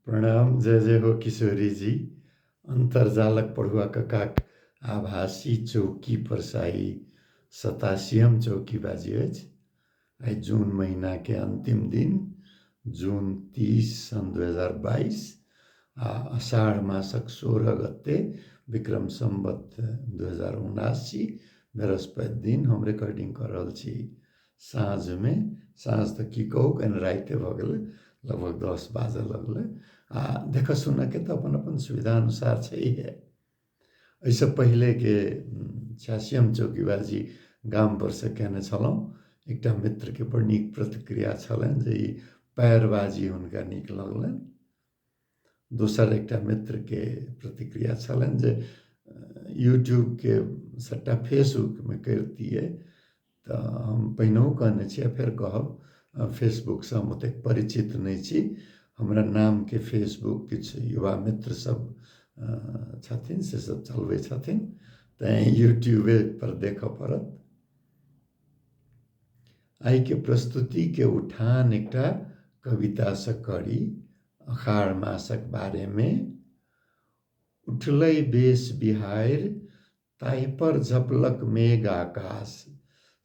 प्रणाम, जय जय हो किशोरी जी। अन्तर्जालक पढ़ुआ ककाक आभासी चौकी पर साई 87 चौकी बाजी अछि। आइ जून महीनाके अन्तिम दिन, जून 30 सन् 2022 आ अषाढ़ मासक 16 गते विक्रम सम्वत 2079 बृहस्पति दिन हम रिकॉर्डिंग कऽ रहल छी साँझमे। साँझ तऽ की कहू, कनि रातिए भऽ गेलै, लगभग 10 बाजऽ लगलै। आ देखऽ सुनऽके तऽ अपन अपन सुविधा अनुसार छैहे। एहिसँ पहिलेके 86 चौकीबाजी गामपर से कयने छलहुँ। एकटा मित्रके बड़ नीक प्रतिक्रिया छलनि जे ई पैरबाजी हुनका नीक लगलनि। दोसर एकटा मित्रके प्रतिक्रिया छलनि जे यूट्यूबके सभटा फेसबुकमे करितियै। तऽ हम पहिनहु कहने छी आ फेर कहब, फेसबुकसँ हम ओतेक परिचित नहि छी। हमरा नामके फेसबुक किछु युवा मित्र सब छथिन, से सब चलबै छथिन, तैँ यूट्यूबे पर देखऽ पड़त। आइके प्रस्तुतिके उठान एकटा कवितासँ करी, अखाढ़ मासक बारेमे। उठलै बेस बिहाड़ि ताहिपर झपलक मेघ आकाश,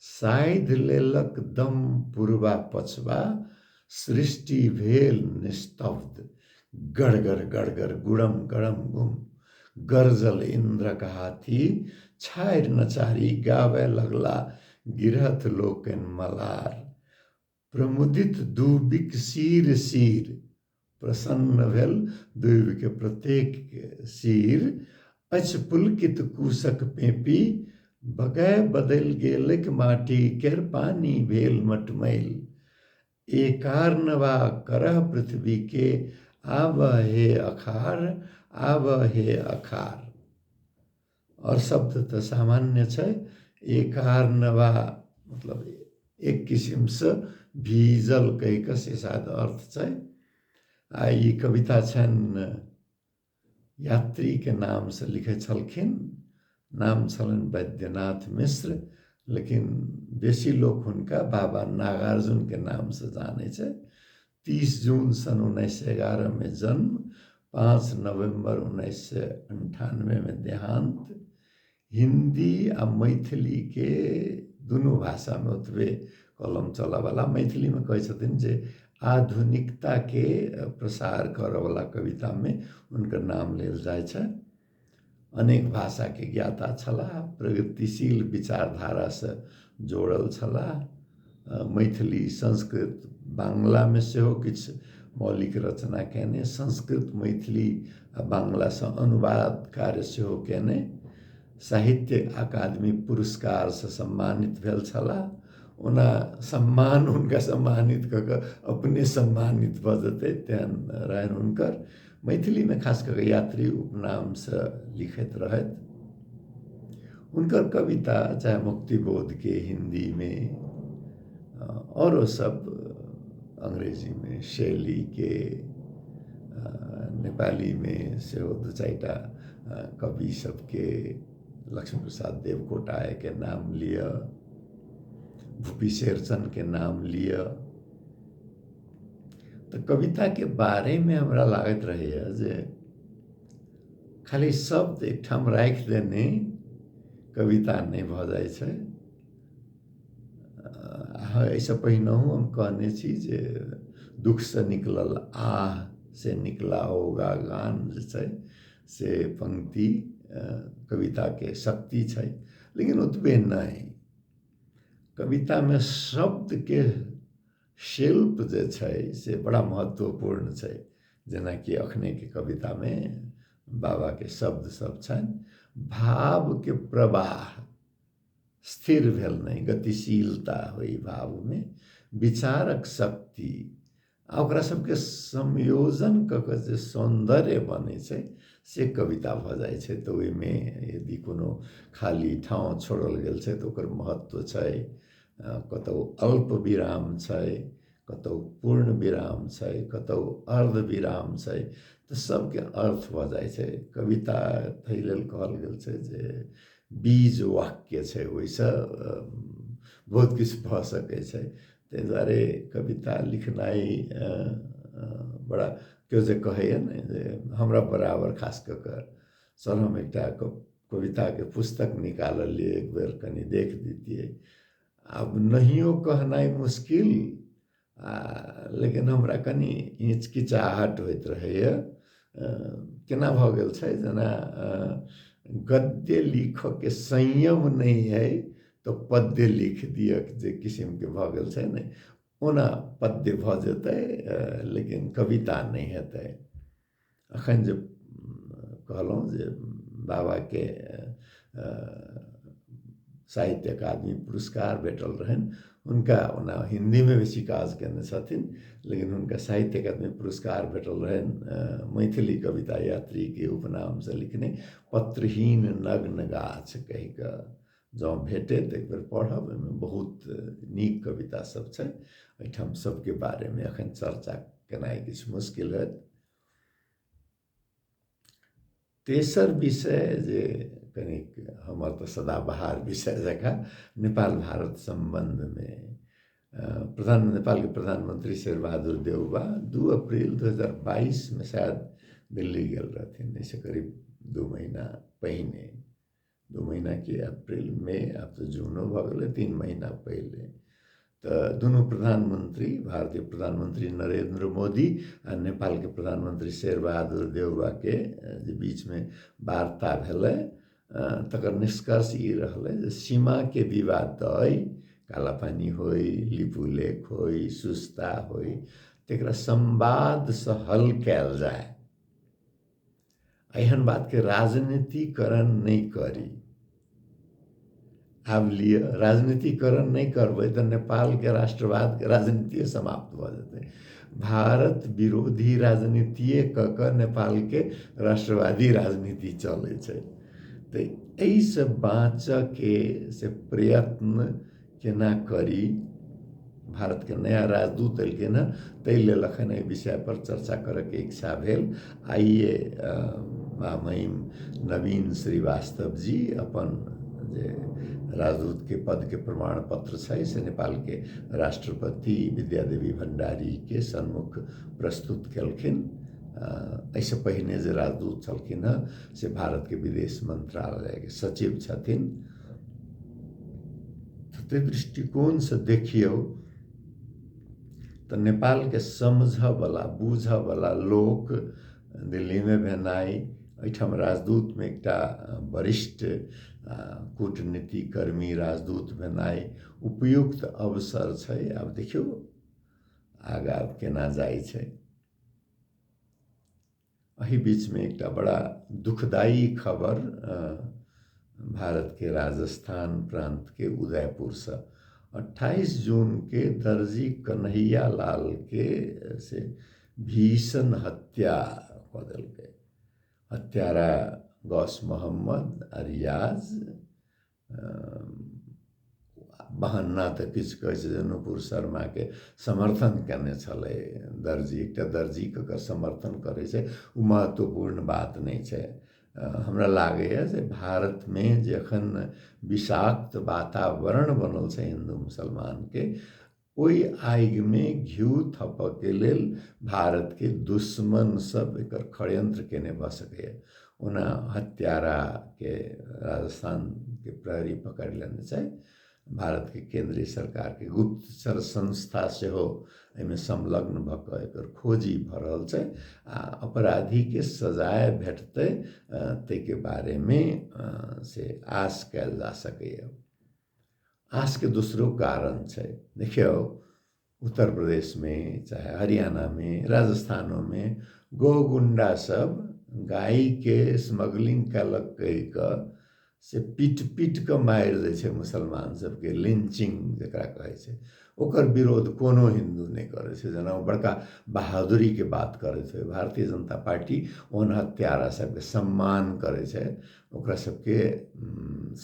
साधि लेलक दम पुरबा पछबा, सृष्टि भेल निस्तब्ध। गड़गड़ गड़गड़ गुड़म गड़म गुम गरजल इन्द्रक हाथी, छाड़ि नचारी गाबय लगला गिरहथ लोकनि मलार। प्रमुदित दूबिक सीर सीर, प्रसन्न भेल दूबिके प्रत्येक सीर, अछि पुलकित कुशक पेपी, बगय बदलि गेलैक माटि केर पानि भेल मटमैल। एकार्णवा करह पृथ्वी के, आब हे अखार आब हे अखार। आओर शब्द तऽ सामान्य छै। एकार्णवा मतलब एक किसिमसँ भीजल कहि कऽ से शायद अर्थ छै। आ ई कविता छनि यात्रीके नामसँ लिखै छलखिन, नाम छलनि वैद्यनाथ मिश्र, लेकिन बेसी लोक हुनका बाबा नागार्जुनके नामसँ जानै छै। 30 जून सन 1911 जन्म, 5 नवम्बर 1998 देहांत। हिन्दी आ मैथिलीके दुनू भाषामे ओतबे कलम चलऽवला, मैथिलीमे कहै छथिन जे आधुनिकताके प्रसार करऽवला कवितामे हुनकर नाम लेल जाइ छै। अनेक भाषाके ज्ञाता छलाह, प्रगतिशील विचारधारासँ जोड़ल छलाह। मैथिली, संस्कृत, बांग्लामे सेहो किछु मौलिक रचना कयने, संस्कृत, मैथिली आ बांग्लासँ अनुवाद कार्य सेहो कयने। साहित्य अकादमी पुरस्कारसँ सम्मानित भेल छलाह। ओना सम्मान हुनका सम्मानित कऽ कऽ अपने सम्मानित भऽ जेतै तेहन रहनि हुनकर। मैथिलीमे खास कऽ कऽ यात्री उपनामसँ लिखैत रहथि। हुनकर कविता चाहे मुक्तिबोधके हिन्दीमे, औरो सब अंग्रेजीमे, शैलीके नेपालीमे सेहो दू चारिटा कवि सबके, लक्ष्मी प्रसाद देवकोटाके नाम लिअ, भूपी शेरचनके नाम लिअ। तऽ कविताके बारेमे हमरा लागैत रहैए जे खाली शब्द एकठाम राखि देने कविता नहि भऽ जाइ छै। एहिसँ पहिनहुँ हम कहने छी जे दुःखसँ निकलल आह से निकला होगा गान जे छै से पंक्ति कविताके शक्ति छै, लेकिन ओतबे नहि। कवितामे शब्दके शिल्प जे छै से बड़ा महत्वपूर्ण छै। जेनाकि अखनेके कवितामे बाबाके शब्द सब छनि, भावके प्रवाह स्थिर भेल नहि, गतिशीलता होइ भावमे, विचारक शक्ति आ ओकरा सबके संयोजन कऽ कऽ जे सौन्दर्य बनै छै से कविता भऽ जाइ छै। तऽ ओहिमे यदि कोनो खाली ठाँव छोड़ल गेल छै तऽ ओकर महत्व छै, कतौ अल्प विराम छै, कतौ पूर्ण विराम छै, कतौ अर्ध विराम छै, तऽ सबके अर्थ भऽ जाइ छै। कविता ताहि लेल कहल गेल छै जे बीज वाक्य छै, ओहिसँ बहुत किछु भऽ सकै छै। ताहि दुआरे कविता लिखनाइ बड़ा केओ जे कहैए ने जे हमरा बराबर खास कऽ कऽ सर हम एकटा कविताके पुस्तक निकाललियै, एक बेर कनि देख दितियै। आब नहियो कहनाइ मुश्किल, लेकिन हमरा कनि हिचकिचाहट होइत रहैए। केना भऽ गेल छै जेना गद्य लिखऽके संयम नहि अइ तऽ पद्य लिख दिअ, जे किसिमके भऽ गेल छै ने, ओना पद्य भऽ जेतै लेकिन कविता नहि हेतै। अखन जे कहलहुँ जे बाबाके साहित्य अकादमी पुरस्कार भेटल रहनि हुनका, ओना हिन्दीमे बेसी काज केने छथिन लेकिन हुनका साहित्य अकादमी पुरस्कार भेटल रहनि मैथिली कविता यात्रीके उपनामसँ लिखने पत्रहीन नग्न गाछ कहि कऽ। जँ भेटै तऽ एक बेर पढ़ब, ओहिमे बहुत नीक कविता सब छै। एहिठाम सबके बारेमे एखन चर्चा केनाइ किछु मुश्किल होयत। तेसर विषय जे कनिक हमर तऽ सदाबहार विषय जकाँ नेपाल भारत सम्बन्धमे नेपालके प्रधानमंत्री शेरबहादुर देउबा 2 अप्रैल 2022 में शायद दिल्ली गेल रहथिन, एहिसँ करीब 2 महीना पहिने, 2 महीना के अप्रैल मई, आब तऽ जूनो भऽ गेलै, 3 महीना पहिले। तऽ दुनू प्रधानमंत्री, भारतीय प्रधानमंत्री नरेंद्र मोदी आ नेपालके प्रधानमंत्री शेरबहादुर देउबाके जे बीचमे वार्ता भेलै तकर निष्कर्ष ई रहलै जे सीमाके विवाद तऽ अइ, कालापानी होइ, लिपुलेख होइ, सुस्ता होइ, तकरा संवादसँ हल कयल जाय, एहन बातके राजनीतिकरण नहि करी। आब लिअ, राजनीतिकरण नहि करबै तऽ नेपालके राष्ट्रवादके राजनीतिए समाप्त भऽ जेतै। भारत विरोधी राजनीतिए कऽ कऽ नेपालके राष्ट्रवादी राजनीति चलै छै। तऽ एहिसँ बाँचऽके से प्रयत्न केना करी, भारतके नया राजदूत एलखिन हँ, ताहि लेल एखन एहि विषय पर चर्चा करऽके इच्छा भेल। आइए महामहिम नवीन श्रीवास्तव जी अपन जे राजदूत के पद के प्रमाण पत्र छै से नेपाल के राष्ट्रपति विद्यादेवी भण्डारी के सन्मुख प्रस्तुत केलखिन। एहिसँ पहिने जे राजदूत छलखिन हँ से भारत के विदेश मंत्रालय के सचिव छथिन। ताहि दृष्टिकोणसँ देखियौ तऽ नेपालके समझऽवला बूझऽवला लोक दिल्लीमे भेनाइ, एहिठाम राजदूतमे एकटा वरिष्ठ कूटनीतिकर्मी राजदूत भेनाइ उपयुक्त अवसर छै। आब देखियौ आगाँ केना जाइ छै। एहि बीचमे एकटा बड़ा दुखदायी खबर भारत के राजस्थान प्रांत के उदयपुरसँ 28 जून के दर्जी कन्हैया लाल के से भीषण हत्या कऽ देलकै। हत्यारा गौस मोहम्मद आ रियाज, बहन्ना तऽ किछु कहै छै जे नूपुर शर्माके समर्थन केने छलै दर्जी, एकटा दर्जी ककर समर्थन करै छै ओ महत्वपूर्ण बात नहि छै। हमरा लागैए जे भारतमे जे एखन विषाक्त वातावरण बनल छै हिन्दू मुसलमानके, ओहि आगिमे घिउ थपऽके लेल भारतके दुश्मन सब एकर षड्यंत्र केने भऽ सकैए। ओना हत्याराके राजस्थानके प्रहरी पकड़ि लेने छै, भारतके केंद्रीय सरकारके गुप्तचर संस्था सेहो एहिमे संलग्न भऽ कऽ एकर खोजी भऽ रहल छै आ अपराधीके सजाय भेटतै ताहिके बारेमे से आश कयल जा सकैए। आशके दोसरो कारण छै। देखियौ उत्तर प्रदेशमे चाहे हरियाणामे राजस्थानोमे गौ गुंडा सब गायके स्मगलिंग कयलक कहि कऽ से पीट पीट कऽ मारि दै छै मुसलमान सबके, लिंचिंग जकरा कहै छै, ओकर विरोध कोनो हिन्दू नहि करै छै। जेना ओ बड़का बहादुरीके बात करै छै। भारतीय जनता पार्टी ओहन हत्यारा सबके सम्मान करै छै, ओकरा सबके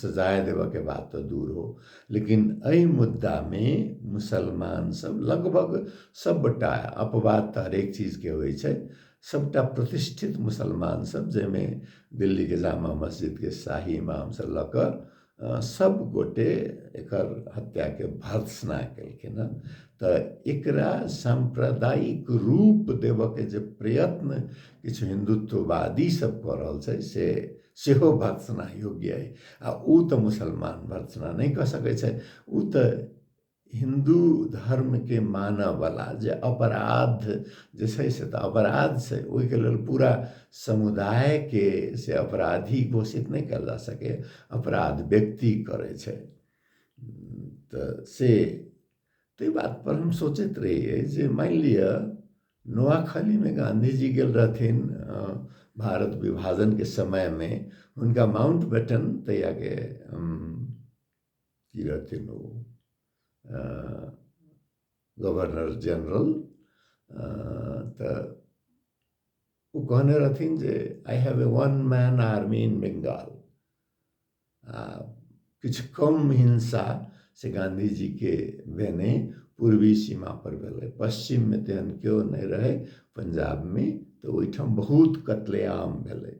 सजाय देबऽके बात तऽ दूर हो, लेकिन एहि मुद्दामे मुसलमान सब लगभग सबटा, अपवाद तऽ हरेक चीजके होइ छै, सबटा प्रतिष्ठित मुसलमान सब, जाहिमे दिल्लीके जामा मस्जिदके शाही इमामसँ लऽ कऽ सब गोटे एकर हत्याके भर्त्सना केलखिन हँ। तऽ एकरा साम्प्रदायिक रूप देबऽके जे प्रयत्न किछु हिन्दुत्ववादी सब कऽ रहल छै से सेहो भर्त्सना योग्य अइ। आ ओ तऽ मुसलमान भर्त्सना नहि कऽ सकै छै, ओ तऽ हिन्दू धर्मके मानऽवला जे अपराध जे छै से तऽ अपराध छै, ओहिके लेल पूरा समुदायके से अपराधी घोषित नहि कयल जा सकैए, अपराध व्यक्ति करै छै। तऽ से ताहि बातपर हम सोचैत रहियै जे मानि लिअ नोआखलीमे गाँधीजी गेल रहथिन भारत विभाजनके समयमे, हुनका माउंट बेटन तहियाके की रहथिन ओ गवर्नर जनरल, तऽ ओ कहने रहथिन जे I have a one man army in Bengal. आ किछु कम हिंसा से गाँधीजीके भेने पूर्वी सीमा पर भेलै, पश्चिममे तेहन केओ नहि रहै, पंजाबमे तऽ ओहिठाम बहुत कत्लेआम भेलै।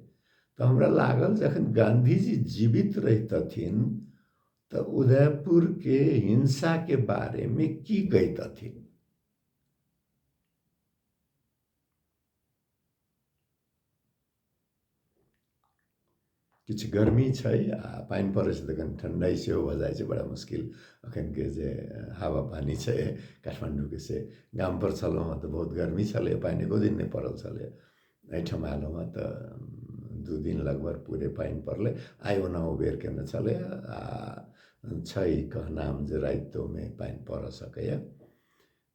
तऽ हमरा लागल जखन गाँधीजी जीवित रहितथिन तऽ उदयपुरके हिंसाके बारेमे की कहितथिन। किछु गर्मी छै आ पानि पड़ै छै तऽ कनि ठण्डाइ सेहो भऽ जाइ छै, बड़ा मुश्किल एखनके जे हावा पानि छै काठमाण्डूके। से गामपर छलहुँ हँ तऽ बहुत गर्मी छलै, पानि एको दिन नहि पड़ल छलै। एहिठाम आयलहुँ हँ तऽ 2 दिन लगभग पूरे पानि पड़लै। आइ ओना उबेर केने छलै आ छै कहनाम जे रातिओमे पानि पड़ऽ सकैए।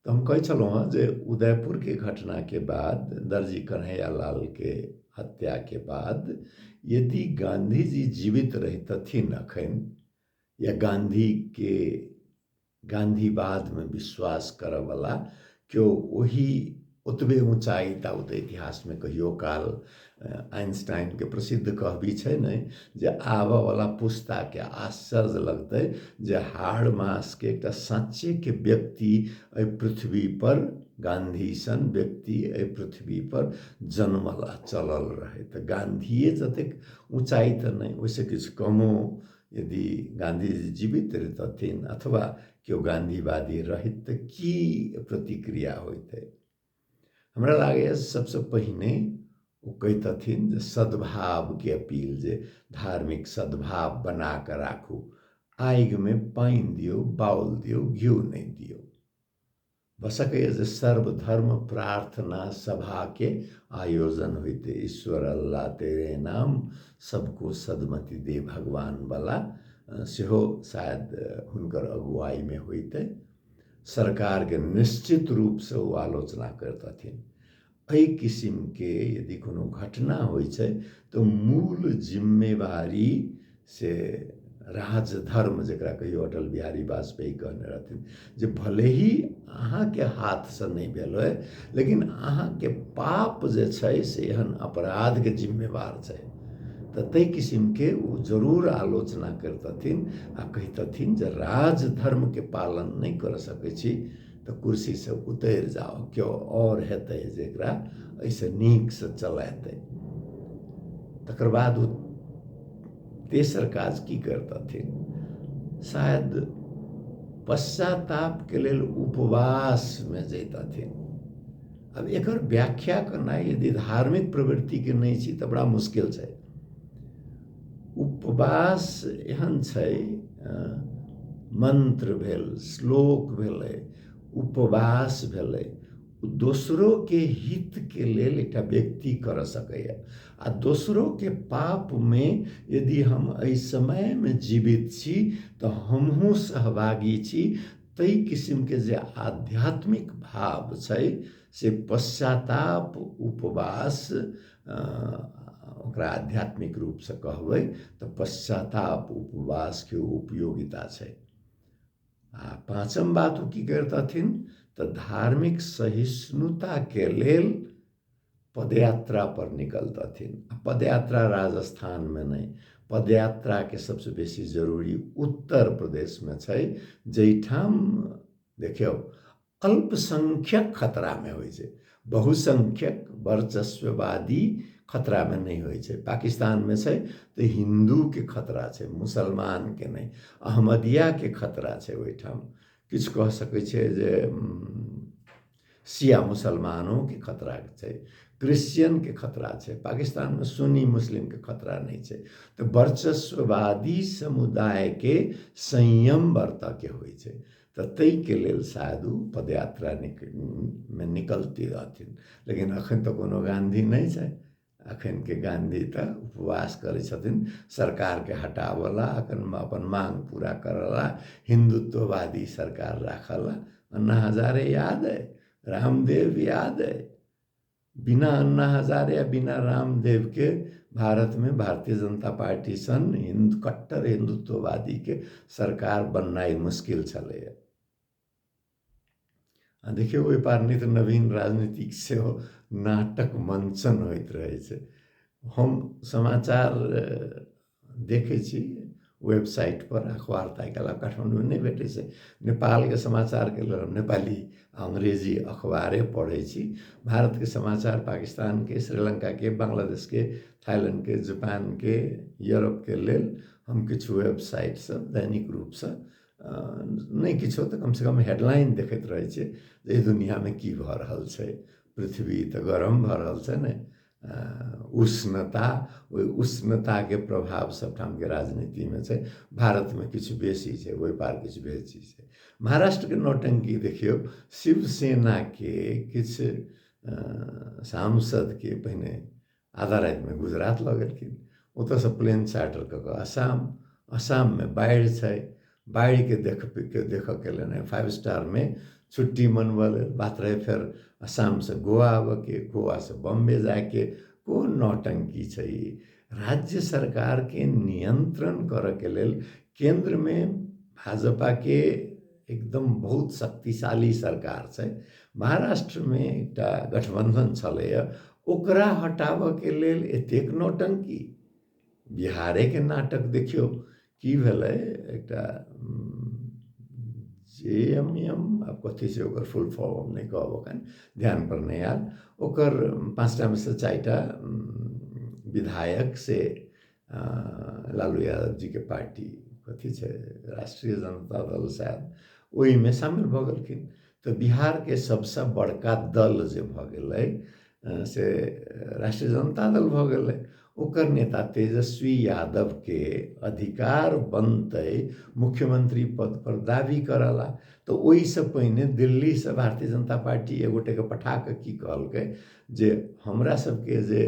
तऽ हम कहै छलहुँ हँ जे उदयपुरके घटनाके बाद, दर्जी कन्हैया लालके हत्याके बाद, यदि गाँधीजी जीवित रहितथिन अखन, या गाँधीके गाँधीवादमे विश्वास करऽवला केओ ओही ओतबे ऊँचाइ ताबत इतिहासमे कहियो काल आइंस्टाइनके प्रसिद्ध कहबी छै ने जे आबऽवला पुस्ताके आश्चर्य लगतै जे हाड़ मासके एकटा साँच्चेके व्यक्ति एहि पृथ्वीपर, गाँधी सन व्यक्ति एहि पृथ्वीपर जन्मल आ चलल रहै। तऽ गाँधीए जतेक ऊँचाइ तऽ नहि, ओहिसँ किछु कमो यदि गाँधीजी जीवित रहितथिन अथवा केओ गाँधीवादी रहैत तऽ की प्रतिक्रिया होइतै। हमरा लागैए सबसँ पहिने ओ कहितथिन जे सद्भावके अपील, जे धार्मिक सद्भाव बना कऽ राखू, आगिमे पानि दियौ, बाउल दियौ, घिउ नहि दियौ। भऽ सकैए जे सर्वधर्म प्रार्थना सभाके आयोजन होइतै, ईश्वर अल्लाह तेरे नाम सबको सदमति दे भगवान वाला सेहो शायद हुनकर अगुवाईमे होइतै। सरकारके निश्चित रूपसँ ओ आलोचना करतथिन। एहि किसिमके यदि कोनो घटना होइ छै तऽ मूल जिम्मेवारी से राजधर्म, जकरा कहियो अटल बिहारी वाजपेयी कहने रहथिन जे भले ही अहाँके हाथसँ नहि भेल होइ, लेकिन अहाँके पाप जे छै से एहन अपराधके जिम्मेवार छै। तऽ ताहि किसिमके ओ जरूर आलोचना करितथिन आ कहितथिन जे राजधर्मके पालन नहि कर सकै छी तऽ कुर्सीसँ उतरि जाउ, केओ आओर हेतै जेकरा एहिसँ नीकसँ चलेतै। तकर बाद ओ तेसर काज की करतथिन, शायद पश्चातापके लेल उपवासमे जैतथिन। आब एकर व्याख्या करनाइ यदि धार्मिक प्रवृत्तिके नहि छी तऽ बड़ा मुश्किल छै। उपवास एहन छै, मन्त्र भेल, श्लोक भेलै, उपवास भेलै, दोसरोके हितके लेल एकटा व्यक्ति कर सकैए। आ दोसरोके पापमे यदि हम एहि समयमे जीवित छी तऽ हमहूँ सहभागी छी, ताहि किसिमके जे आध्यात्मिक भाव छै से पश्चाताप उपवास, ओकरा आध्यात्मिक रूपसँ कहबै तऽ पश्चाताप उपवासके उपयोगिता छै। आ पाँचम बात ओ की करतथिन तऽ धार्मिक सहिष्णुताके लेल पदयात्रा पर निकलतथिन। आ पदयात्रा राजस्थानमे नहि, पदयात्राके सबसँ बेसी जरूरी उत्तर प्रदेशमे छै, जाहिठाम देखियौ अल्पसंख्यक खतरामे होइ छै, बहुसंख्यक वर्चस्ववादी खतरामे नहि होइ छै। पाकिस्तानमे छै तऽ हिन्दूके खतरा छै, मुसलमानके नहि। अहमदियाके खतरा छै ओहिठाम। किछु कह सकै छै जे शिया मुसलमानोके खतरा छै, क्रिश्चियनके खतरा छै। पाकिस्तानमे सुन्नी मुस्लिमके खतरा नहि छै। तऽ वर्चस्ववादी समुदायके संयम बरतऽके होइ छै। तऽ ताहिके लेल शायद ओ पदयात्रा मे निकलती रहथिन। लेकिन अखन तऽ कोनो गाँधी नहि छै। अखनके गाँधी तऽ उपवास करै छथिन सरकारके हटाबऽ ला, अपन मांग पूरा करऽ ला, हिंदुत्ववादी सरकार राखऽ ला। अन्ना हजारे याद है, रामदेव याद है। बिना अन्ना हजारे या बिना रामदेव के भारत में भारतीय जनता पार्टी सन हिंद कट्टर हिंदुत्ववादी के सरकार बननाइ मुश्किल छलैया। आ देखियौ ओहि पार नित नवीन राजनीतिक सेहो नाटक मंचन होइत रहै छै। हम समाचार देखै छी वेबसाइट पर, अखबार तऽ आइ काल्हि काठमाण्डूमे नहि भेटै छै। नेपालके समाचारके लेल हम नेपाली अंग्रेजी अखबारे पढ़ै छी। भारतके समाचार, पाकिस्तानके, श्रीलङ्काके, बांग्लादेशके, थाईलैंडके, जापानके, यूरोपके लेल हम किछु वेबसाइट सब दैनिक रूपसँ नहि किछो तऽ कमसँ कम हेडलाइन देखैत रहै छियै जे एहि दुनिआँमे की भऽ रहल छै। पृथ्वी तऽ गरम भऽ रहल छै ने, उष्णता, ओहि उष्णताके प्रभाव सबठामके राजनीतिमे छै। भारतमे किछु बेसी छै, ओहि पार किछु बेसी छै। महाराष्ट्रके नौटंकी देखियौ, शिवसेनाके किछु सांसदके पहिने आधा रातिमे गुजरात लऽ गेलखिन, ओतऽसँ प्लेन चार्टर कऽ कऽ आसाम, आसाममे बाढ़ि छै, बाढ़िके देखऽके लेल 5 स्टारमे छुट्टी मनबऽ लेल बात रहै। फेर आसामसँ गोवा आबऽके, गोवासँ बॉम्बे जायके, कोन नौटंकी छै ई? राज्य सरकारके नियंत्रण करऽके लेल केन्द्रमे भाजपाके एकदम बहुत शक्तिशाली सरकार छै। महाराष्ट्रमे एकटा गठबंधन छलैया, ओकरा हटाबऽके लेल एतेक नौटंकी। बिहारेके नाटक देखियौ की भेलै, एकटा JMM, आब कथी छै ओकर फुल फॉर्म हम नहि कहब, एखन ध्यान पर नहि आयल। ओकर 5टा में से 4टा विधायक से लालू यादव जी के पार्टी कथी छै, राष्ट्रीय जनता दल शायद, ओहिमे शामिल भऽ गेलखिन। तऽ बिहारके सबसँ बड़का दल जे भऽ गेलै से राष्ट्रीय जनता दल भऽ गेलै। ओकर नेता तेजस्वी यादव के अधिकार बनतै मुख्यमंत्री पद पर दावी करला। तऽ ओहिसँ पहिने दिल्लीसँ भारतीय जनता पार्टी एक गोटेके पठा कऽ की कहलकै जे हमरा सबके जे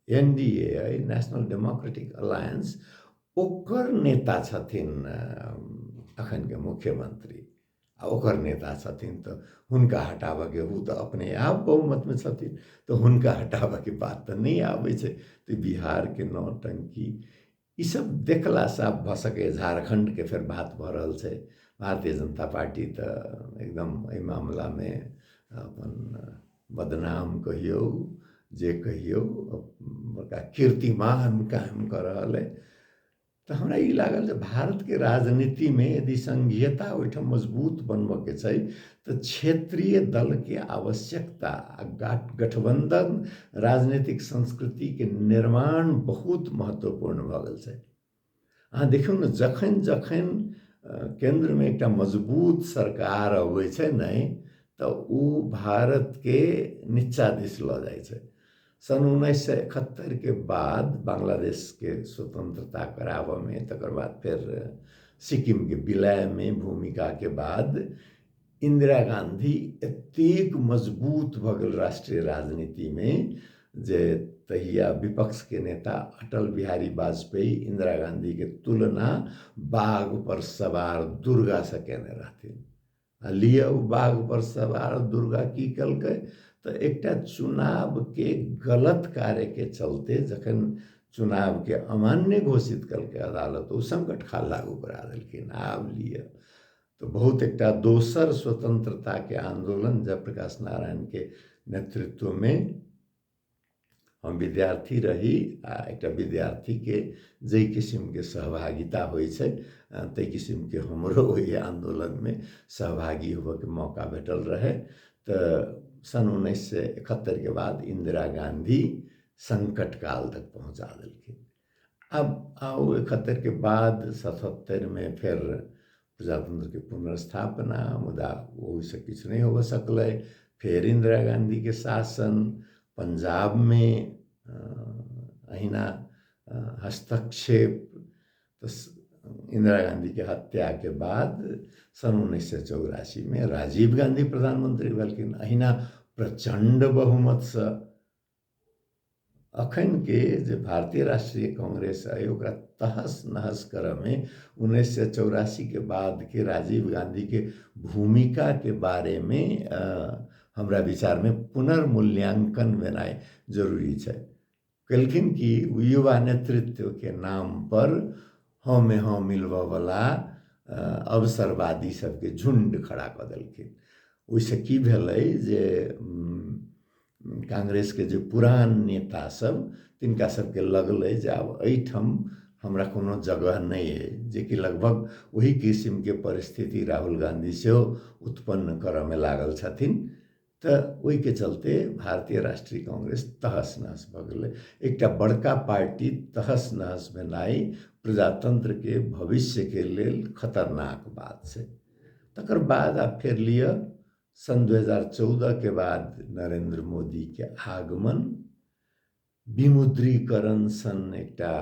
NDA अइ, नेशनल डेमोक्रेटिक अलायंस, ओकर नेता छथिन अखनके मुख्यमंत्री, आ ओकर नेता छथिन तऽ हुनका हटाबऽके, ओ तऽ अपने आप बहुमतमे छथिन, तऽ हुनका हटाबऽके बात तऽ नहि आबै छै। तऽ बिहारके नौटंकी ईसब देखलासँ आब भऽ सकैए झारखण्डके फेर बात भऽ रहल छै। भारतीय जनता पार्टी तऽ एकदम एहि मामलामे अपन बदनाम कहियौ जे कहियौ, बड़का कीर्तिमान कायम कऽ रहल अइ। तऽ हमरा ई लागल जे भारतके राजनीतिमे यदि संघीयता ओहिठाम मजबूत बनबऽके छै तऽ क्षेत्रीय दलके आवश्यकता आ गठबंधन राजनीतिक संस्कृतिके निर्माण बहुत महत्वपूर्ण भऽ गेल छै। अहाँ देखियौ ने, जखन जखन केन्द्रमे एकटा मजबूत सरकार अबै छै ने, तऽ ओ भारतके नीचा दिस लऽ जाइ छै। सन् 1971 के बाद बांग्लादेश के स्वतंत्रता कराबऽमे, तकर बाद फेर सिक्किमके विलयमे भूमिकाके बाद इंदिरा गांधी एतेक मजबूत भऽ गेल राष्ट्रीय राजनीतिमे जे तहिया विपक्षके नेता अटल बिहारी वाजपेयी इंदिरा गांधीके तुलना बाघ पर सवार दुर्गासँ केने रहथिन। आ लिअ, ओ बाघ पर सवार दुर्गा की केलकै तऽ एकटा चुनावके गलत कार्यके चलते जखन चुनावके अमान्य घोषित केलकै अदालत, ओ संकट काल लागू करा देलखिन। आब लिअ, तऽ बहुत एकटा दोसर स्वतंत्रताके आंदोलन जयप्रकाश नारायणके नेतृत्वमे, हम विद्यार्थी रही आ एकटा विद्यार्थीके जाहि किसिमके सहभागिता होइ छै ताहि किसिमके हमरो ओहि आन्दोलनमे सहभागी होबऽके मौका भेटल रहै। तऽ सन् 1971 के बाद इंदिरा गांधी संकट काल तक पहुँचा देलखिन। आब आओ 71 के बाद 77 मे फेर प्रजातंत्र के पुनर्स्थापना, मुदा ओहिसँ किछु नहि होबऽ सकलै। फेर इंदिरा गांधी के शासन, पंजाब मे अहिना हस्तक्षेप। तऽ इंदिरा गांधी के हत्या के बाद सन 1984 मे राजीव गांधी प्रधानमंत्री भेलखिन, अहिना प्रचंड बहुमतसँ। अखन के जे भारतीय राष्ट्रीय कांग्रेस अइ ओकरा तहस नहस करऽमे 1984 के बाद के राजीव गांधी के भूमिका के बारे मे हमरा विचारमे पुनर्मूल्यांकन भेनाइ जरूरी छै। केलखिन कि युवा नेतृत्व के नाम पर हँ मे हँ मिलबऽ वला अवसरवादी सबके झुंड खड़ा कऽ देलखिन। ओहिसँ की भेलै जे कांग्रेसके जे पुरान नेता सब तिनका सबके लगलै जे आब एहिठाम हमरा कोनो जगह नहि अइ, जेकि लगभग ओही किसिमके परिस्थिति राहुल गांधी सेहो उत्पन्न करऽमे लागल छथिन। तऽ ओहिके चलते भारतीय राष्ट्रीय कांग्रेस तहस नहस भऽ गेलै। एकटा बड़का पार्टी तहस नहस भेनाइ प्रजातंत्रके भविष्यके लेल खतरनाक बात छै। तकर बाद आब फेर लिअ सन 2014 के बाद नरेंद्र मोदी के आगमन, विमुद्रीकरण सन एकटा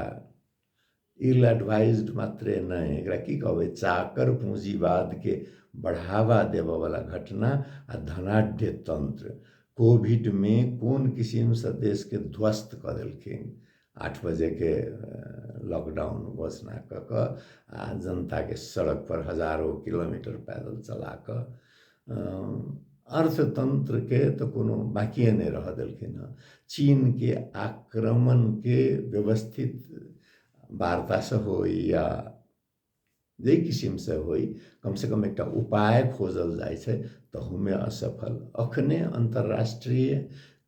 इल एडवाइज्ड मात्रे नहि, एकरा की कहबै, चाकर पूँजीवाद के बढ़ावा देबऽवला घटना आ धनाढ्य तंत्र कोविड मे कोन किसिमसँ देशके ध्वस्त कऽ देलखिन। 8 बजे के लॉकडाउन घोषणा कऽ कऽ आ जनताके सड़क पर हजारो किलोमीटर पैदल चला कऽ अर्थतंत्रके तऽ कोनो बाकिए नहि रहऽ देलखिन हँ। चीनके आक्रमणके व्यवस्थित वार्तासँ होइ या जाहि किसिमसँ होइ, कमसँ कम एकटा उपाय खोजल जाइ छै, तहूमे असफल। अखने अन्तर्राष्ट्रीय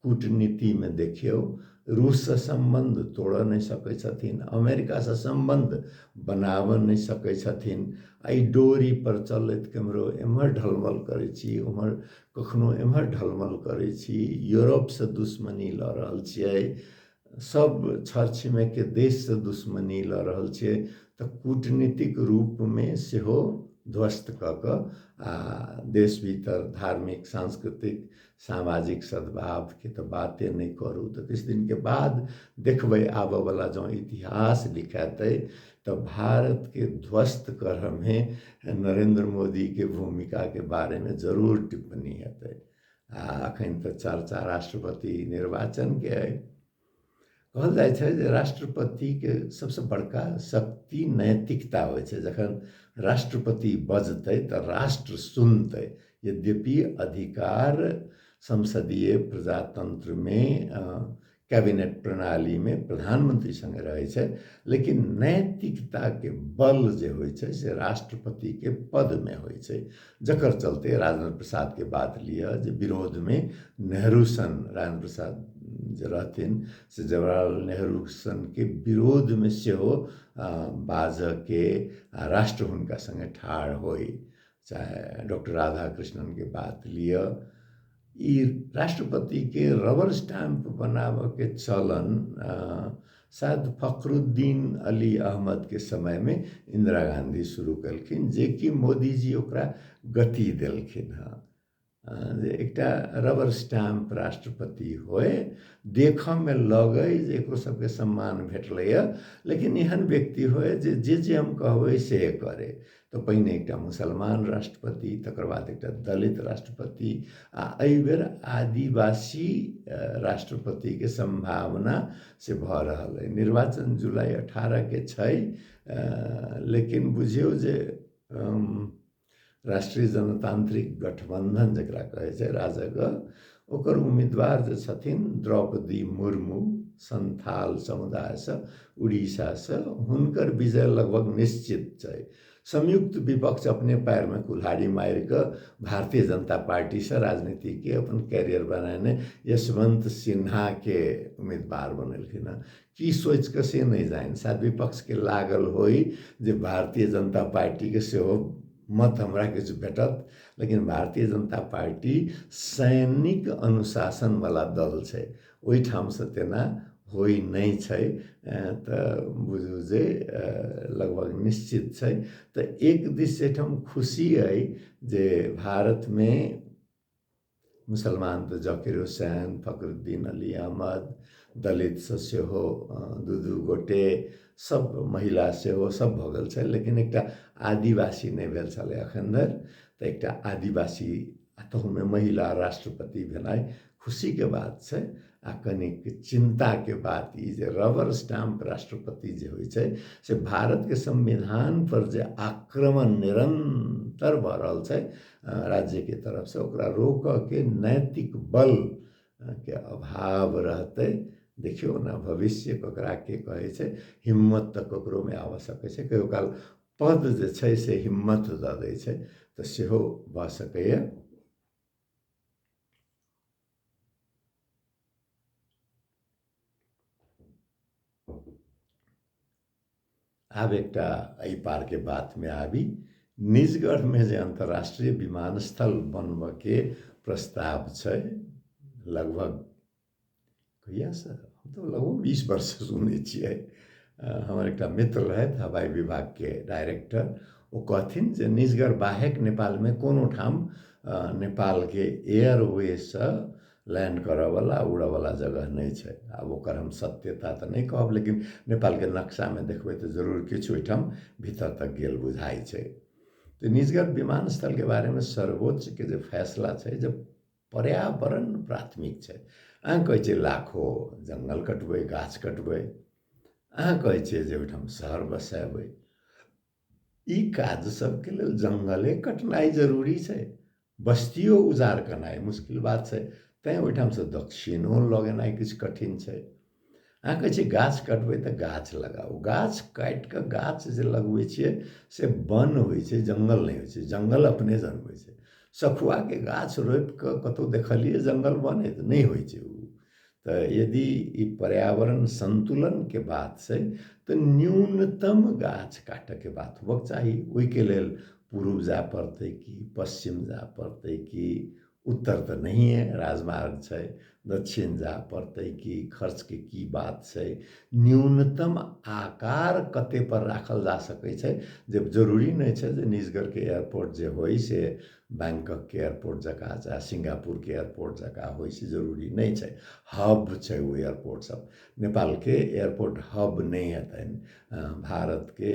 कूटनीतिमे देखियौ, रूससँ सम्बन्ध तोड़ऽ नहि सकै छथिन, अमेरिकासँ सम्बन्ध बनाबऽ नहि सकै छथिन। एहि डोरी पर चलैत केम्हरो एम्हर ढलमल करै छी, ओम्हर कखनो एम्हर ढलमल करै छी, यूरोपसँ दुश्मनी लऽ रहल छियै, सब छर छिमेकके देशसँ दुश्मनी लऽ रहल छियै, तऽ कूटनीतिक रूपमे सेहो ध्वस्त कऽ कऽ आ देश भीतर धार्मिक, सांस्कृतिक, सामाजिक सद्भावके तऽ बाते नहि करू। तऽ किछु दिनके बाद देखबै आबऽवला जँ इतिहास लिखेतै तऽ भारतके ध्वस्त करऽमे नरेंद्र मोदीके भूमिकाके बारेमे जरूर टिप्पणी हेतै। आ अखन तऽ चर्चा राष्ट्रपति निर्वाचनके अइ। कहल जाइ छै जे राष्ट्रपतिके सबसँ बड़का शक्ति नैतिकता होइ छै। जखन राष्ट्रपति बजतै तऽ राष्ट्र सुनतै। यद्यपि अधिकार संसदीय प्रजातंत्रमे कैबिनेट प्रणालीमे प्रधानमंत्री संगे रहै छै, लेकिन नैतिकताके बल जे होइ छै से राष्ट्रपतिके पदमे होइ छै। जकर चलते राजेंद्र प्रसादके बात लिअ जे विरोधमे नेहरू सन, राजेंद्र प्रसाद जे रहथिन से जवाहरलाल नेहरू सनके विरोधमे सेहो बाजऽके राष्ट्र हुनका संगे ठाढ़ होइ। चाहे डॉक्टर राधाकृष्णनके बात लिअ, ई राष्ट्रपतिके रबर स्टैम्प बनाबऽके चलन शायद फखरुद्दीन अली अहमदके समयमे इंदिरा गांधी शुरू केलखिन, जेकि मोदीजी ओकरा गति देलखिन हँ। जे एकटा रबर स्टैम्प राष्ट्रपति होय, देखऽमे लगै जे एकरो सबके सम्मान भेटलैए, लेकिन एहन व्यक्ति होय जे जे जे हम कहबै से करे। तऽ पहिने एकटा मुसलमान राष्ट्रपति, तकर बाद एकटा दलित राष्ट्रपति, आ एहिबेर आदिवासी राष्ट्रपतिके सम्भावना से भऽ रहल अइ। निर्वाचन जुलाई 18 के छै, लेकिन बुझियौ जे राष्ट्रीय जनतांत्रिक गठबंधन जकरा कहै छै राजग, ओकर उम्मीदवार जे छथिन द्रौपदी मुर्मू, संथाल समुदायसँ, उड़ीसासँ, हुनकर विजय लगभग निश्चित छै। संयुक्त विपक्ष अपने पैरमे कुल्हाड़ी मारि कऽ भारतीय जनता पार्टीसँ राजनीतिके अपन कैरियर बनेने यशवंत सिन्हाके उम्मीदवार बनेलखिन हँ। की सोचि कऽ से नहि जानि, शायद विपक्षके लागल होइ जे भारतीय जनता पार्टीके सेहो मत हमरा किछु भेटत, लेकिन भारतीय जनता पार्टी सैनिक अनुशासनवला दल छै, ओहिठामसँ तेना होइ नहि छै तऽ बुझू जे लगभग निश्चित छै। तऽ एक दिस एहिठाम खुशी अइ जे भारतमे मुसलमान तऽ जकीर हुसैन, फखरुद्दीन अली अहमद, दलितसँ सेहो दू दू गोटे, सब महिला सेहो सब भऽ गेल छै, लेकिन एकटा आदिवासी नहि भेल छलै एखन धरि। तऽ एकटा आदिवासी आ तहूमे महिला राष्ट्रपति भेनाइ खुशीके बात छै। आ कनिक चिन्ताके बात ई जे रबर स्टैम्प राष्ट्रपति जे होइ छै से भारतके संविधान पर जे आक्रमण निरन्तर भऽ रहल छै राज्यके तरफसँ, ओकरा रोकऽके नैतिक बल के अभाव रहतै। देखियौ ने भविष्य ककरा के कहै छै, हिम्मत तऽ ककरोमे आबऽ सकै छै, कहियो काल पद जे छै से हिम्मत दऽ दै छै, तऽ सेहो भऽ सकैए। आब एकटा एहि पारके बातमे आबी। निजगढ़मे जे अन्तर्राष्ट्रीय विमानस्थल बनबऽके प्रस्ताव छै, लगभग कहियासँ, हम तऽ लगभग 20 वर्षसँ सुनै छियै। हमर एकटा मित्र रहथि हवाई विभागके डायरेक्टर, ओ कहथिन जे निजगढ़ बाहेक नेपालमे कोनो ठाम नेपालके एयरवेसँ लैंड करऽवला उड़ऽवला जगह नहि छै। आब ओकर हम सत्यता तऽ नहि कहब, लेकिन नेपालके नक्शामे देखबै तऽ जरूर किछु ओहिठाम भीतर तक गेल बुझाइ छै। तऽ निजगढ़ विमानस्थलके बारेमे सर्वोच्चके जे फैसला छै जे पर्यावरण प्राथमिक छै। अहाँ कहै छियै लाखो जङ्गल कटबै, गाछ कटबै, अहाँ कहै छियै जे ओहिठाम शहर बसेबै, ई काज सबके लेल जङ्गले कटनाइ जरूरी छै, बस्तियो उजाड़ करनाइ मुश्किल बात छै, तैँ ओहिठामसँ दक्षिणो लऽ गेनाइ किछु कठिन छै। अहाँ कहै छियै गाछ कटबै तऽ गाछ लगाउ, गाछ काटि कऽ गाछ जे लगबै छियै से वन होइ छै, जङ्गल नहि होइ छै। जङ्गल अपने जनबै छै। सखुआके गाछ रोपि कऽ कतहु देखलियै जङ्गल बनैत नहि होइ छै ओ। तऽ यदि ई पर्यावरण सन्तुलनके बात छै तऽ न्यूनतम गाछ काटऽके बात होबक चाही। ओहिके लेल पूर्व जाय पड़तै कि पश्चिम जाय पड़तै कि उत्तर तऽ नहिए राजमार्ग छै, दक्षिण जाय पड़तै कि खर्चके की बात छै, न्यूनतम आकार कते पर राखल जा सकै छै। जे जरूरी नहि छै जे निजगढ़के एयरपोर्ट जे होइ से बैंकॉकके एयरपोर्ट जकाँ चाहे सिंगापुरके एयरपोर्ट जकाँ होइ, से जरूरी नहि छै। हब छै ओ एयरपोर्ट सब, नेपालके एयरपोर्ट हब नहि हेतनि। भारतके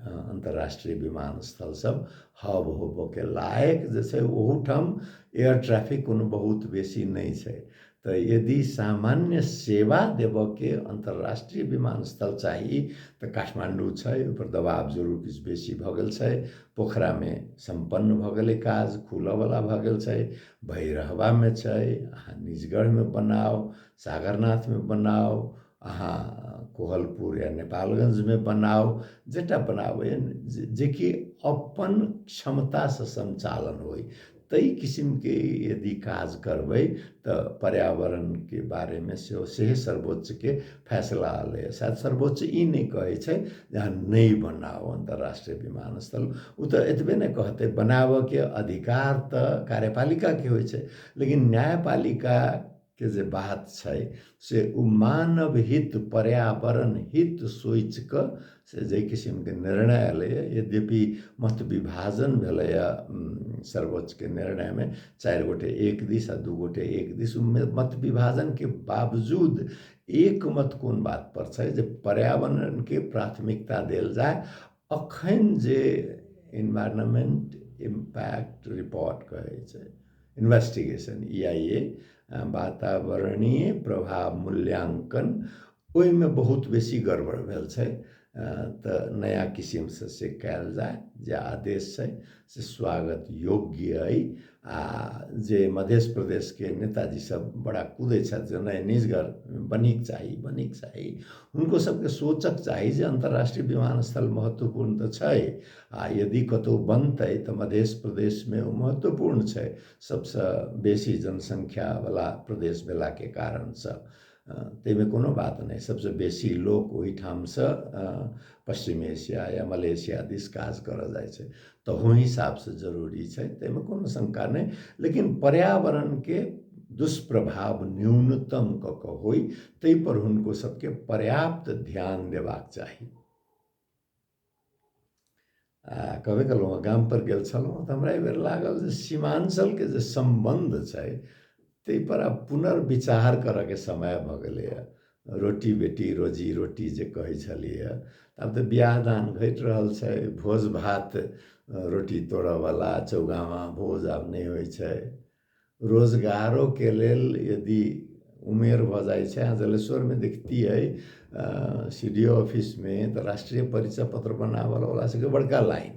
अन्तर्राष्ट्रीय विमानस्थल सब हब होबऽके लायक जे छै ओहूठाम एयर ट्रैफिक कोनो बहुत बेसी नहि छै। तऽ यदि सामान्य सेवा देबऽके अन्तर्राष्ट्रीय विमानस्थल चाही तऽ काठमाण्डू छै, ओहिपर दबाव जरूर किछु बेसी भऽ गेल छै। पोखरामे सम्पन्न भऽ गेलै काज, खुलऽवला भऽ गेल छै, भैरहवामे छै, अहाँ निजगढ़मे बनाउ, सागरनाथमे बनाउ, अहाँ कोहलपुर या नेपालगंजमे बनाउ, जेटा बनाबै जेकि अपन क्षमतासँ सञ्चालन होइ, ताहि किसिमके यदि काज करबै तऽ पर्यावरणके बारेमे सेहो सेहे सर्वोच्चके फैसला एलैए। शायद सर्वोच्च ई नहि कहै छै जे अहाँ नहि बनाउ अन्तर्राष्ट्रीय विमानस्थल, ओ तऽ एतबे ने कहतै, बनाबऽके अधिकार तऽ कार्यपालिकाके होइ छै, लेकिन न्यायपालिका के जे बात छै से ओ मानव हित पर्यावरण हित सोचि कऽ से जाहि किसिमके निर्णय एलैए, यद्यपि मत विभाजन भेलैए सर्वोच्चके निर्णयमे, 4 गोटे एक दिस आ 2 गोटे एक दिस, मत विभाजनके बावजूद एक मत कोन बात पर छै जे पर्यावरणके प्राथमिकता देल जाय। अखन जे इन्वायरमेंट इम्पैक्ट रिपोर्ट कहै छै, इन्वेस्टिगेशन EIA, वातावरणीय प्रभाव मूल्यांकन, ओहिमे बहुत बेसी गड़बड़ भेल छै। तऽ नया किसिमसँ से कयल जाय, जे आदेश छै से स्वागत योग्य अइ। आ जे मध्य प्रदेशके नेताजी सब बड़ा कूदै छथि जे नहि निजगढ़ बनिक चाही बनिक चाही, हुनको सबके सोचक चाही जे अन्तर्राष्ट्रीय विमानस्थल महत्वपूर्ण तऽ छै, आ यदि कतहु बनतै तऽ मध्य प्रदेशमे ओ महत्वपूर्ण छै, सबसँ बेसी जनसंख्यावला प्रदेश भेलाके कारणसँ, ताहिमे कोनो बात नहि। सबसँ बेसी लोक ओहिठामसँ पश्चिम एशिया या मलेशिया दिस काज करऽ जाइ छै, तहू हिसाबसँ जरूरी छै, ताहिमे कोनो शंका नहि। लेकिन पर्यावरणके दुष्प्रभाव न्यूनतम कऽ कऽ होइ, ताहिपर हुनको सबके पर्याप्त ध्यान देबाक चाही। आ कहबे केलहुँ, गामपर गेल छलहुँ तऽ हमरा एहिबेर लागल जे सीमाञ्चलके जे सम्बन्ध छै ताहिपर आब पुनर्विचार करयके समय भऽ गेलैए। रोटी बेटी रोजी रोटी जे कहै छलियै, आब तऽ बियाह दान घटि रहल छै, भोज भात रोटी तोड़यवला चौगामा भोज आब नहि होइ छै। रोजगारोके लेल यदि उमेर भऽ जाइ छै, अहाँ जलेश्वरमे देखतियै सी डी ओ ऑफिसमे तऽ राष्ट्रीय परिचय पत्र बनाबऽवला सबके बड़का लाइन,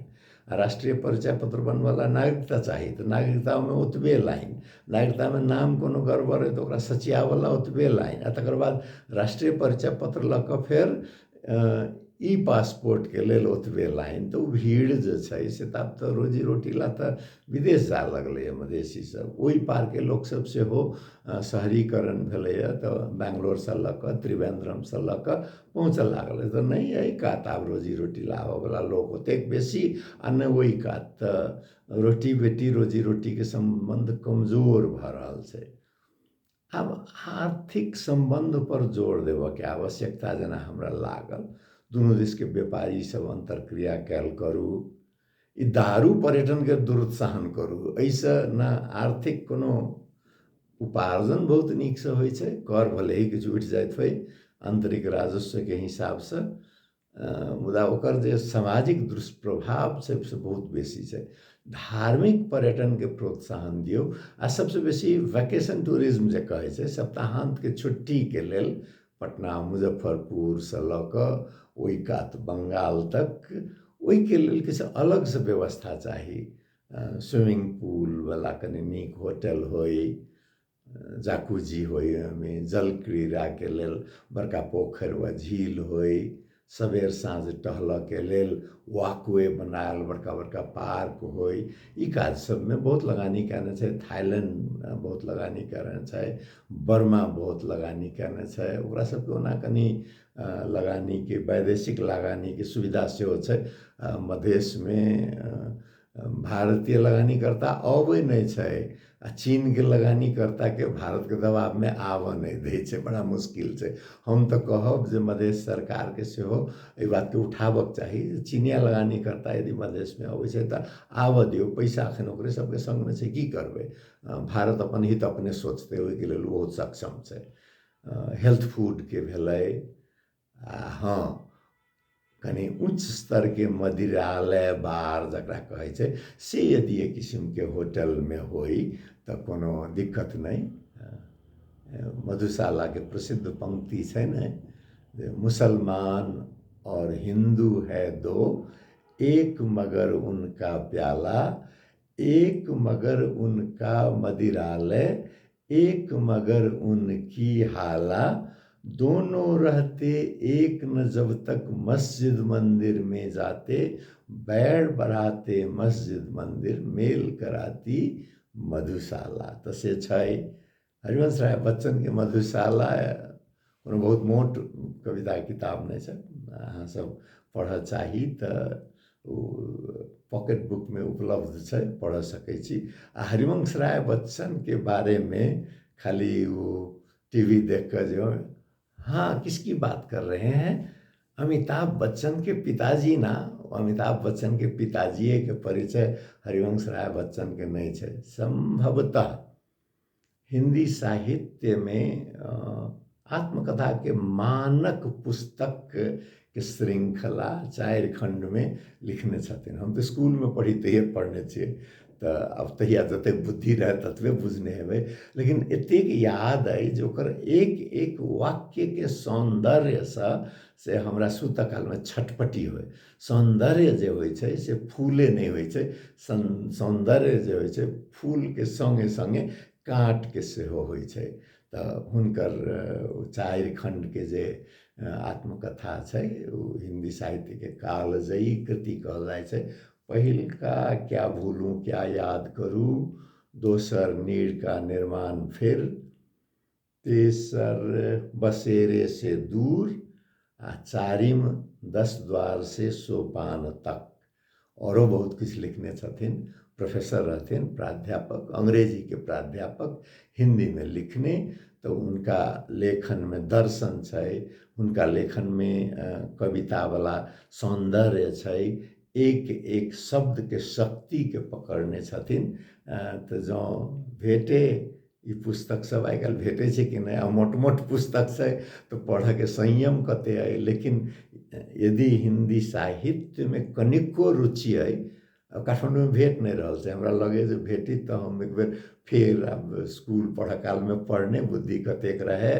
आ राष्ट्रीय परिचय पत्र बनबऽ नागरिकता चाही तऽ नागरिकतामे ओतबे लाइन, नागरिकतामे नाम कोनो गड़बड़ अइ तऽ ओकरा सचियावला ओतबे लाइन, आ तकर बाद राष्ट्रीय परिचय पत्र लऽ कऽ फेर ई पासपोर्टके लेल ओतबे लाइन। तऽ ओ भीड़ जे छै से तऽ आब तऽ रोजी रोटी ला तऽ विदेश जाय लगलैए मधेसी सब। ओहि पारके लोकसब सेहो शहरीकरण भेलैए तऽ बैंगलोरसँ लऽ कऽ त्रिवेन्द्रमसँ लऽ कऽ पहुँचऽ लागल। तऽ नहि एहि कात आब रोजी रोटी लाबऽवला लोक ओतेक बेसी आ नहि ओहि कात, तऽ रोटी बेटी रोजी रोटीके सम्बन्ध कमजोर भऽ रहल छै। आब आर्थिक सम्बन्ध पर जोर देबऽके आवश्यकता जेना हमरा लागल। दुनू देशके व्यापारी सब अन्तर्क्रिया कयल करू, ई दारू पर्यटनके दुरुत्साहन करू। एहिसँ ने आर्थिक कोनो उपार्जन बहुत नीकसँ होइ छै, कर भले ही किछु उठि जाइत होइ आन्तरिक राजस्वके हिसाबसँ, मुदा ओकर जे सामाजिक दुष्प्रभाव छै से बहुत बेसी छै। धार्मिक पर्यटनके प्रोत्साहन दियौ, आ सबसँ बेसी वैकेशन टूरिज्म जे कहै छै, सप्ताहान्तके छुट्टीके लेल पटना मुजफ्फरपुरसँ लऽ कऽ ओहि कात बंगाल तक, ओहिके लेल किछु अलगसँ व्यवस्था चाही। स्विमिंग पूलवला कनि नीक होटल होइ, जाकुजी होइ, ओहिमे जल क्रीड़ाके लेल बड़का पोखरि वा झील होइ, सबेर साँझ टहलऽके लेल वॉकवे बनायल बड़का बड़का पार्क होइ। ई काज सबमे बहुत लगानी कयने छै थाईलैंड, बहुत लगानी कयने छै बर्मा, बहुत लगानी कयने छै। ओकरा सबके ओना कनि लगानीके वैदेशिक लगानीके सुविधा सेहो छै। मधेशमे भारतीय लगानीकर्ता अबै नहि छै, आ चीनके लगानीकर्ताके भारतके दबावमे आबऽ नहि दै छै, बड़ा मुश्किल छै। हम तऽ कहब जे मधेश सरकारके सेहो एहि बातके उठाबक चाही जे चीनिया लगानीकर्ता यदि मधेशमे अबै छै तऽ आबऽ दियौ, पैसा एखन ओकरे सबके सङ्गमे छै, की करबै? भारत अपन हित अपने सोचतै, ओहिके लेल बहुत सक्षम छै। हेल्थ फूडके भेलै, आ हँ कनि उच्च स्तरके मदिरालय बार जकरा कहै छै से यदि एहि किसिमके होटलमे होइ तऽ कोनो दिक्कत नहि। मधुशालाके प्रसिद्ध पंक्ति छै ने जे मुसलमान और हिन्दू है दो, एक मगर उनका प्याला, एक मगर उनका मदिरालय, एक मगर उनकी हाला, दोनों रहते एक न जब तक मस्जिद मंदिर में जाते, बैर बढ़ाते मस्जिद मंदिर, मेल कराती मधुशाला। तऽ से छै हरिवंश राय बच्चनके मधुशाला। कोनो बहुत मोट कविता किताब नहि छै, अहाँ सब पढ़ऽ चाही तऽ ओ पॉकेट बुकमे उपलब्ध छै, पढ़ सकै छी। आ हरिवंश राय बच्चनके बारेमे खाली ओ टीवी देख कऽ जे हाँ किसकी बात कर रहे हैं, अमिताभ बच्चन के पिताजी ना, अमिताभ बच्चन के पिताजिए के परिचय हरिवंश राय बच्चन के नहि छै। संभवतः हिंदी साहित्यमे आत्मकथाके मानक पुस्तक के श्रृंखला 4 खण्डमे लिखने छथिन। हम तऽ स्कूलमे पढ़ी तहिये पढ़ने छियै, तऽ आब तहिया जतेक बुद्धि रहै ततबे बुझने हेबै, लेकिन एतेक याद अइ जे ओकर एक एक वाक्यके सौन्दर्यसँ से हमरा सुतऽ कालमे छटपटी होइ। सौन्दर्य जे होइ छै से फूले नहि होइ छै, सौन्दर्य जे होइ छै फूलके सङ्गे सङ्गे काँटके सेहो होइ छै। तऽ हुनकर 4 खण्डके जे आत्मकथा छै ओ हिंदी साहित्यके कालजयी कृति कहल जाइ छै। पहिलका क्या भूलूं क्या याद करूं, दोसर नीर का निर्माण फिर, तेसर बसेरे से दूर, आ चारिम 10 द्वार से सोपान तक। औरो बहुत किछु लिखने छथिन। प्रोफेसर रहथिन, प्राध्यापक, अंग्रेजीके प्राध्यापक, हिन्दीमे लिखने। तऽ हुनका लेखनमे दर्शन छै, हुनका लेखनमे कवितावला सौन्दर्य छै, एक एक शब्दके शक्तिके पकड़ने छथिन। तऽ जँ भेटे ई पुस्तक सब, आइ काल्हि भेटै छै कि नहि, आ मोट मोट पुस्तक छै तऽ पढ़ऽके संयम कते अइ, लेकिन यदि हिन्दी साहित्यमे कनिको रुचि अइ, काठमाण्डूमे भेट नहि रहल छै, हमरा लगैए जे भेटित तऽ हम एक बेर फेर, आब स्कूल पढ़ऽ कालमे पढ़ने बुद्धि कतेक रहै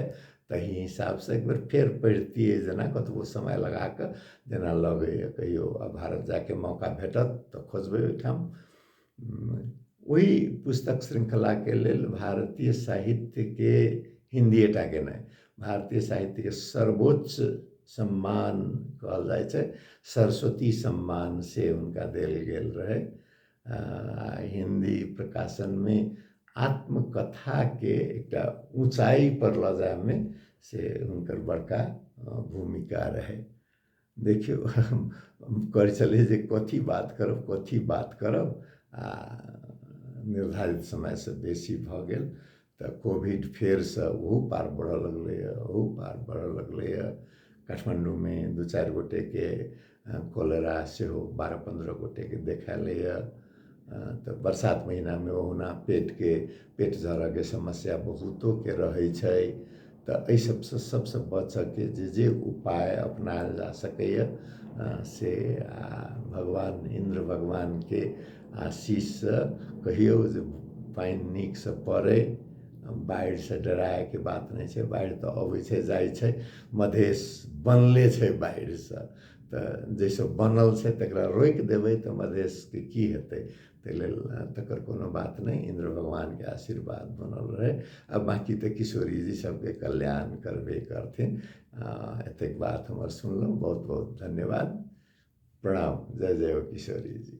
तही हिसाबसँ एक बेर फेर पढ़ितियै, जेना कतबो समय लगा कऽ जेना लगैए कहियो भारत जायके मौका भेटत तऽ खोजबै ओहिठाम। ओहि पुस्तक श्रृङ्खलाके लेल भारतीय साहित्यके, हिन्दीएटाके नहि, भारतीय साहित्यके सर्वोच्च सम्मान कहल जाइ छै सरस्वती सम्मान, से हुनका देल गेल रहै। हिन्दी प्रकाशनमे आत्मकथाके एकटा ऊँचाइ पर लऽ जायमे से हुनकर बड़का भूमिका रहै। देखियौ, हम कहै छलियै जे कथी बात करब, कथी बात करब, आ निर्धारित समयसँ बेसी भऽ गेल। तऽ कोविड फेरसँ ओहू पार बढ़ऽ लगलैए, ओहू पार बढ़ऽ लगलैए। काठमाण्डूमे 2-4 गोटेके कोलेरा सेहो 12-15 गोटेके देखायलैए। तऽ बरसात महिनामे ओहुना पेटके पेट झरऽके समस्या बहुतोके रहै छै। तऽ एहि सबसँ सबसँ बचऽके जे जे उपाय अपनायल जा सकैए से, आ भगवान इन्द्र भगवानके आशीषसँ कहियौ जे पानि नीकसँ पड़ै, बाढ़िसँ डरायके बात नहि छै, बाढ़ि तऽ अबै छै जाइ छै, मधेश बनले छै बाढ़िसँ, तऽ जाहिसँ बनल छै तकरा रोकि देबै तऽ मधेशके की हेतै, ताहि लेल तकर कोनो बात नहि। इन्द्र भगवानके आशीर्वाद बनल रहै, आ बाँकी तऽ किशोरीजी सबके कल्याण करबे करथिन। एतेक बात हमर सुनलहुँ, बहुत बहुत धन्यवाद, प्रणाम, जय जय हो किशोरीजी।